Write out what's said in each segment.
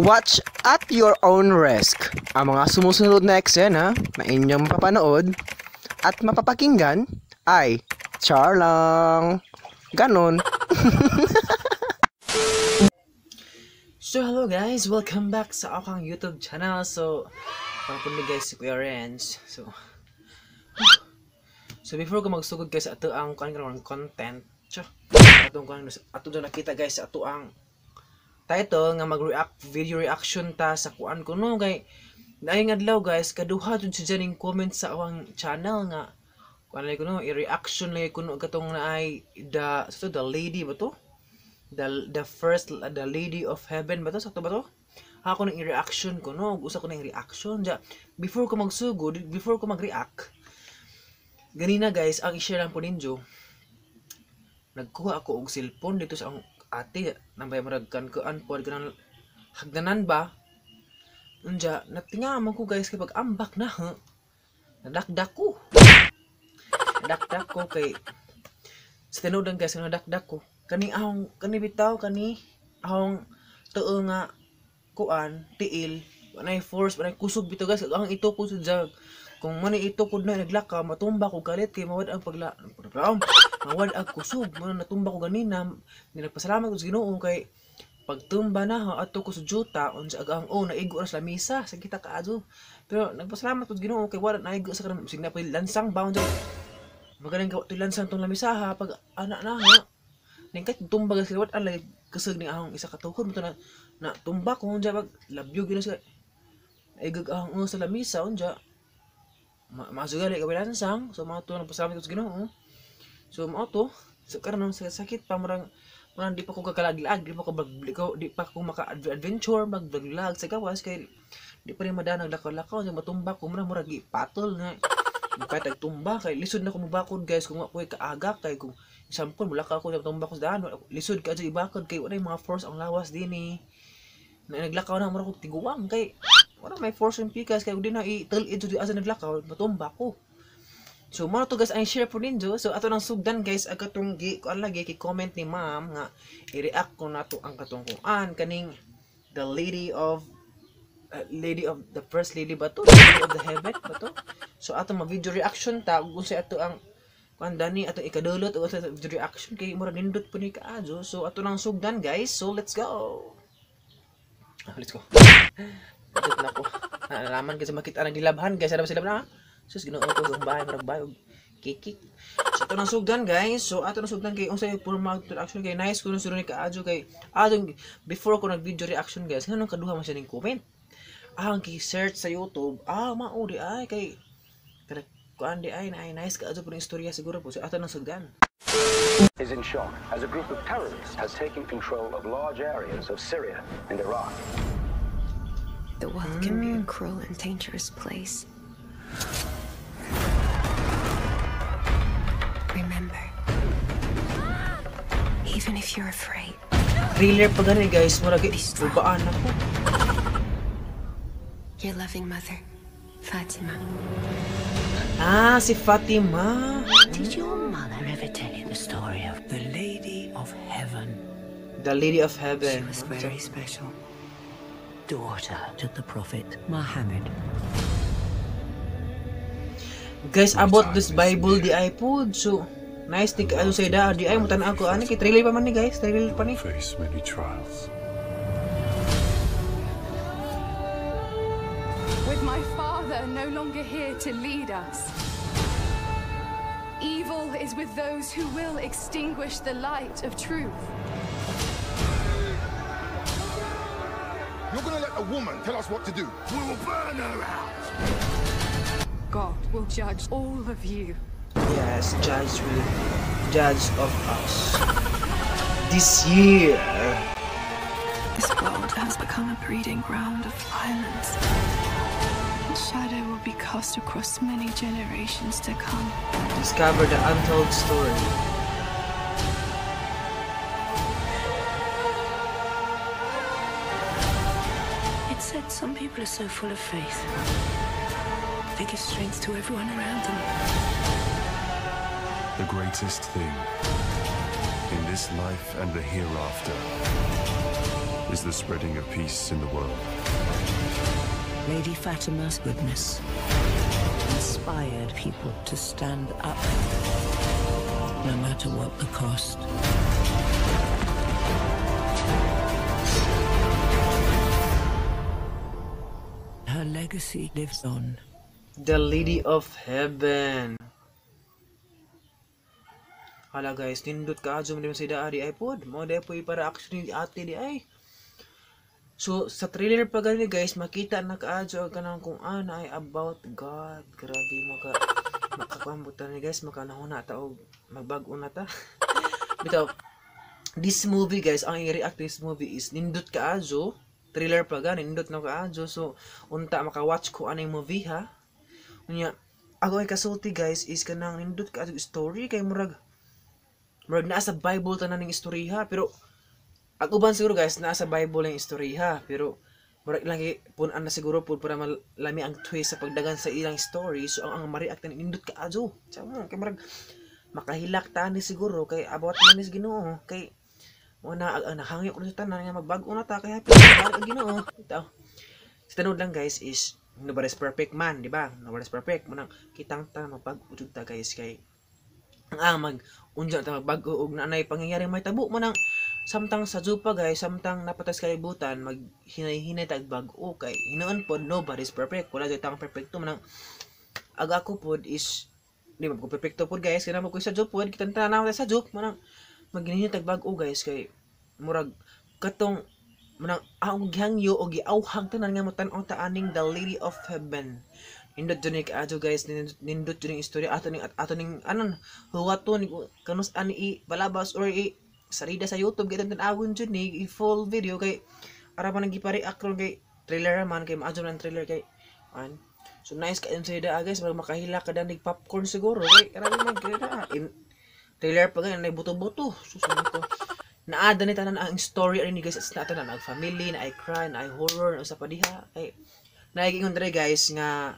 Watch at your own risk. Ang mga sumusunod na eksena na inyong mapapanood at mapapakinggan ay char lang. Ganon. So hello guys, welcome back sa akong YouTube channel. So, pangpun guys si Kuya Renz. So before ko magsugod guys ato ang kanang content. Atong kanang ato do nakita guys ato ang title nga mag-react video reaction ta sa kuan ko no kay naayong adlaw guys kaduha jud si Janing comment sa awang channel nga kuan lay kuno i-reaction lay kuno katong naay the so the lady ba to, the first the lady of heaven ba to, sakto ba to? Ako nang i-reaction ko no, usa ko nang reaction ja before ko magsugod, before ko mag-react ganina guys, ang i-share lang po ninyo, nagkuha ako og cellphone dito sa ang ate nambay murag kan pod kanang hagdanan ba unja natinga man ko guys kay pag ambak na ha nadakdak ko kay sa tinuod guys nadakdak ko kani ahong kani bitaw kani ahong tuo nga kuan tiil wanay force wanay kusog bitaw guys ang ito ko sa kung man ito pud na naglaka matumba ko kalit kay mawad ang pagla mawad ang kusog mo natumba ko ganina ni nagpasalamat ko sa Ginoo kay pagtumba na ha ato ko sa juta unsa ang oh naigo ra sa lamisa sa kita kaadto pero nagpasalamat ko sa Ginoo kay wala naigo sa kanang sig na lansang ba unsa magaling ka to lansang tong lamisa ha pag ana na ha ning kahit tumba guys kay wala lagi kusog ning ahong isa ka tuhod mo to na tumba ko unsa pag labyo gino sa naigag ahong oh, sa lamisa unsa masugali ka lansang. So mga to nagpasalamat ko sa Ginoo. So mao to so karon sakit pa murang di pa ko kakalaglag, di pa ko di pa ko maka-adventure mag-vlog sa gawas kay di pa rin madanag lakaw-lakaw so matumba ko murang murag gipatol nga kahit tumba kay lisod na ko mobakod guys kung ako'y kaaga kay kung example mulakaw ko tumba ko sa daan lisod ka ibakod kay wala mga force ang lawas dinhi na naglakaw na murag ko tiguang kay wala may force yung pikas kaya di na i-tul-id di asa naglakaw matumba ko. So mo to guys ang share po ninyo. So ato nang sugdan guys ag katong gi kuan lagi ki comment ni ma'am nga i-react ko nato ang katong kuan kaning the lady of the first lady ba to, lady of the heaven ba to. So ato ma video reaction ta ug unsa ato ang kuan dani ato ikadulot ug sa video reaction kay mura nindot po ni kaadyo. So ato nang sugdan guys. So let's go. Let's go. Ito na ko. Nalaman kasi makita na gilabhan guys. Ano ba sila na? Sus, Ginoo ko sa bahay murag bahay kikik. So ato nang sugdan guys. So ato nang sugdan kay unsay formal reaction kay nice kuno suro ni kaadyo kay adong before ko nag video reaction guys nganong kaduha man siya ning comment. Ang ki search sa YouTube, mao di ay kay kada kuan di ay na nice kaadyo po ning istorya siguro po. So ato nang sugdan. Is in shock as a group of terrorists has taken control of large areas of Syria and Iraq. The world can be a cruel and dangerous place. Remember, even if you're afraid. Thriller pa gani guys, murag ubaan ako. Your loving mother, Fatima. Ah, si Fatima. Did your mother ever tell you the story of the Lady of Heaven? The Lady of Heaven. She was very special. Daughter to the Prophet Muhammad. Guys, about this Bible di iPod. So nice ni kayo sa ida di ay mo tan-aw ko ani kay trailer pa man ni guys, trailer pa ni. Face many trials. With my father no longer here to lead us. Evil is with those who will extinguish the light of truth. You're gonna let a woman tell us what to do. We will burn her out. God will judge all of you. Yes, judge will judge of us. This year. This world has become a breeding ground of violence. And shadow will be cast across many generations to come. Discover the untold story. Said some people are so full of faith. They give strength to everyone around them. The greatest thing in this life and the hereafter is the spreading of peace in the world. Lady Fatima's goodness inspired people to stand up, no matter what the cost. Her legacy lives on. The Lady of Heaven. Hala guys, nindot ka adyo mo sa di ay pod. Mo di po para action ni ate di ay. So sa trailer pa gani guys, makita na kaadyo ang kanang kung ana ay about God. Grabe makakambutan ni guys, makanahuna ta og magbag-o na ta. Bitaw, this movie guys, ang i-react this movie is nindot ka adyo. Trailer pa gani nindot na kaadyo. So unta maka-watch ko aning movie ha. Unya, ako ay kasulti guys is kanang nindot ka adyo story kay murag naa sa Bible tanan ning istorya, pero ang uban siguro guys naa sa Bible ang istorya, pero murag lang pun-an na siguro pud para malami ang twist sa pagdagan sa ilang story. So ang ma-react ni nindot ka adyo. Samo kay murag makahilak ta ni siguro kay about man ni Ginoo kay mo na ang nahangyo ko sa tanan nga magbag-o na ta kay happy ang Ginoo. Ito. Sa tanod lang guys is nobody's perfect man, di ba? Nobody's perfect. Munang kitang ta magbag-o jud ta guys kay ang mag unja ta magbag-o og naanay pangyayari may tabo mo nang samtang sa jupa guys, samtang napatas kalibutan maghinay-hinay tag bag-o kay hinuon pod nobody's perfect, wala jud tang perfecto man. Ang ako pod is di man ko perfecto pod guys, kay ko sa jup pod kitang tanan sa jup manang maghinay tag bag-o guys kay murag katong manang akong gihangyo og giawhang tanan nga motan-aw ta aning The Lady of Heaven. Nindot jud ni kaadyo guys, nindot jud ning istorya ato ning anon huwaton kanus ani i balabas or i sarida sa YouTube kay tan-awon jud ni i full video kay ara man ang gipare-react ron kay trailer man kay maadyo man trailer kay man. So nice kay sa ida guys, murag makahila ka danig popcorn siguro kay ara man kay trailer pa gani nay buto-buto. Susunod ko naada ni tanan ang story ani guys, na tanan ang family, na ay cry, na ay horror, na usa pa diha kay nagiingon dere guys nga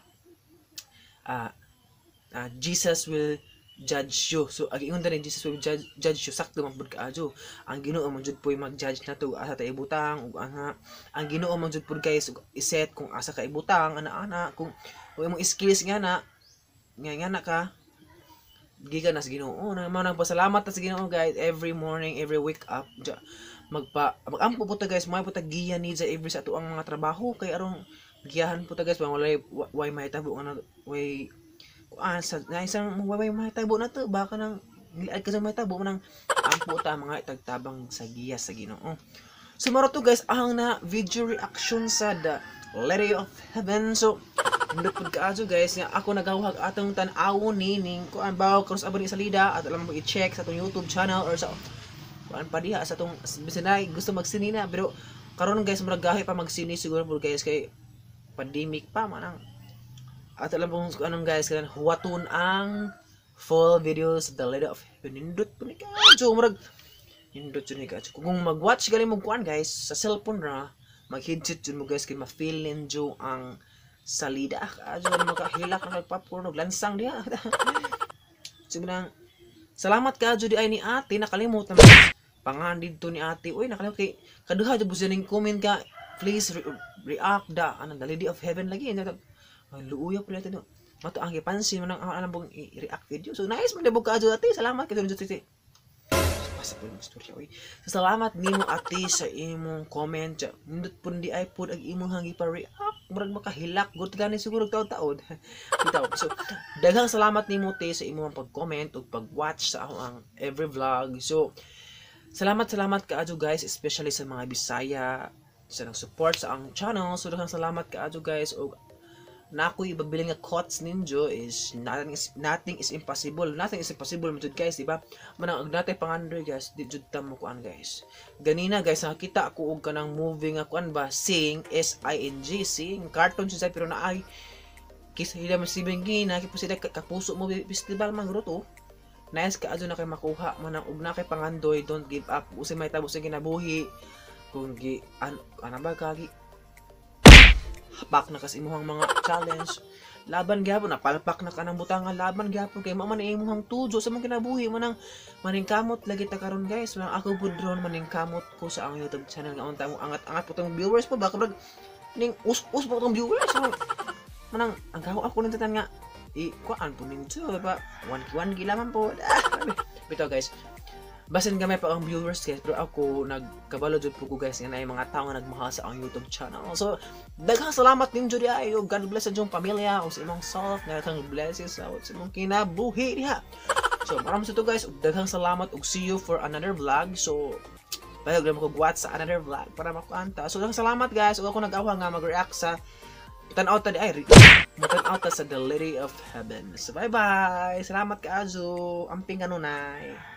Jesus will judge you. So ag-ingon dere Jesus will judge you, sakto man pud kaadyo. Ang Ginoo man jud poy mag-judge nato asa ta ibutang ug ang Ginoo man jud pud guys iset kung asa ka ibutang ana-ana kung imong skills nga na nga na ka gikan na sa Ginoo. Na mao nang pasalamat ta sa Ginoo guys every morning, every wake up. Magampo po ta guys, may po ta giya ni sa every sa atuang mga trabaho kay arong giyahan po ta guys, walay way mahitabo nga way kuan sa na isang way mahitabo na to baka nang ngilaad ka sa mahitabo manang ampo ta mga itagtabang sa giya sa Ginoo. So maro to guys ang na video reaction sa The Lady of Heaven. So nindot pud kaadyo guys nga ako nagawhag atong tan-awon ni ning kuan bawo cross abon ni salida at alam mo i-check sa atong YouTube channel or sa kuan pa diha sa atong bisan gusto magsini na, pero karon guys murag gahi pa magsini siguro pud guys kay pandemic pa manang at alam mo kung anong guys kanang huwaton ang full videos The Lady of Heaven. Nindot pud ni kaadyo, murag nindot jud ni kaadyo. Kung mag-watch gali mo kuan guys sa cellphone ra, mag-headset jud mo guys kay ma-feel ninyo ang salida kaadyo na makahilak na popcorn og lansang diha. So manang salamat kaadyo di ay ni ate, nakalimutan pangan didto ni ate. Uy, nakalimot kay kaduha jud busin ning comment ka, please react da anang The Lady of Heaven lagi. Ay luuya pala ito. Mato ang gipansin man ang alam bong i-react video. So nice man debog kaadyo ate. Salamat kay dito ate. Basta po yung istorya oy. So, salamat nimo ate sa imong comment. Nindot pud di ay pud ang imong hangi pa react. Murag makahilak gud gani siguro taud-taud. Bitaw. So daghang salamat nimo te sa imong pag-comment ug pag-watch sa akong ang every vlog. So salamat kaadyo guys, especially sa mga Bisaya sa nag-support sa ang channel. So daghang salamat kaadyo guys og na ako'y ibabiling nga quotes ninyo is nothing is impossible. Nothing is impossible man jud guys, di ba? Manang og natay pangandoy guys, di jud ta mo kuan guys. Ganina guys, nakita ako og kanang movie nga kuan ba, Sing, S I N G, Sing, cartoon siya pero naay kisa hila man si Bengina, kay kapuso mo festival man guro to. Nice ka adyo na kay makuha manang og na kay pangandoy, don't give up. Usay may tabo sa kinabuhi. Kung gi ana ba kagi hapak na kasi imuhang mga challenge. Laban gyapon, napalpak na ka ng butanga, laban gyapon kay mao man imong tujo sa imong kinabuhi mo nang maningkamot lagi ta karon, guys. Manang ako pud ron, maningkamot ko sa ang YouTube channel nga unta mo angat-angat po tong viewers po baka brag ning us-us po tong viewers. So, manang ang gawa ako nito nga i kuan po ninyo ba 1K 1K lamang po. Bitaw, guys, basin gamay pa ang viewers, guys, pero ako nagkabalo jud po ko, guys, nga naay mga tao nga nagmahal sa ang YouTube channel. So daghang salamat ninyo di ay. God bless sa inyong pamilya o sa imong self nga kang blessings sa imong kinabuhi diha. So maraming sa to, guys, ug daghang salamat ug see you for another vlog. So bayag mo ko sa another vlog para makuanta. So daghang salamat, guys, ug ako nag-awa nga mag-react sa tan-aw ta di ay matan-aw ta sa The Lady of Heaven. So bye bye, salamat kaayo, amping kanunay.